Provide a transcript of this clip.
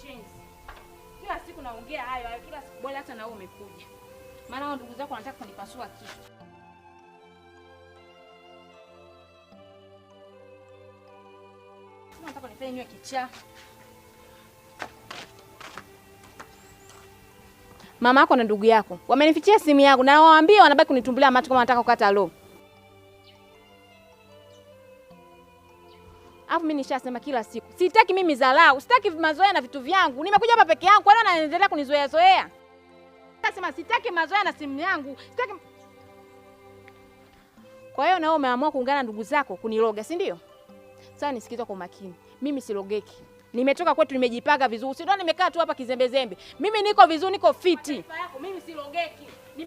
Shenzi. Kila siku naongea hayo hayo, kila siku bora hata na wewe umekuja. Maana hao ndugu zako wanataka kunipasua kichwa. Nataka nifanye niwe kichaa. Mama yako na ndugu yako wamenifichia simu yangu na waambie wanabaki kunitumbulia macho kama wanataka kukata roho. Alafu mimi nishasema kila siku, sitaki mimi dharau, sitaki mazoea na vitu vyangu. Nimekuja hapa peke yangu, kwa nini anaendelea kunizoea zoea? Nasema sitaki mazoea na simu yangu, sitaki. Kwa hiyo na wewe umeamua kuungana na ndugu zako kuniroga, si ndio? Sasa nisikize kwa makini. Mimi sirogeki. Nimetoka kwetu nimejipanga vizuri. Si ndio nimekaa tu hapa kizembezembe. Mimi niko vizuri, niko fiti. Mimi sirogeki.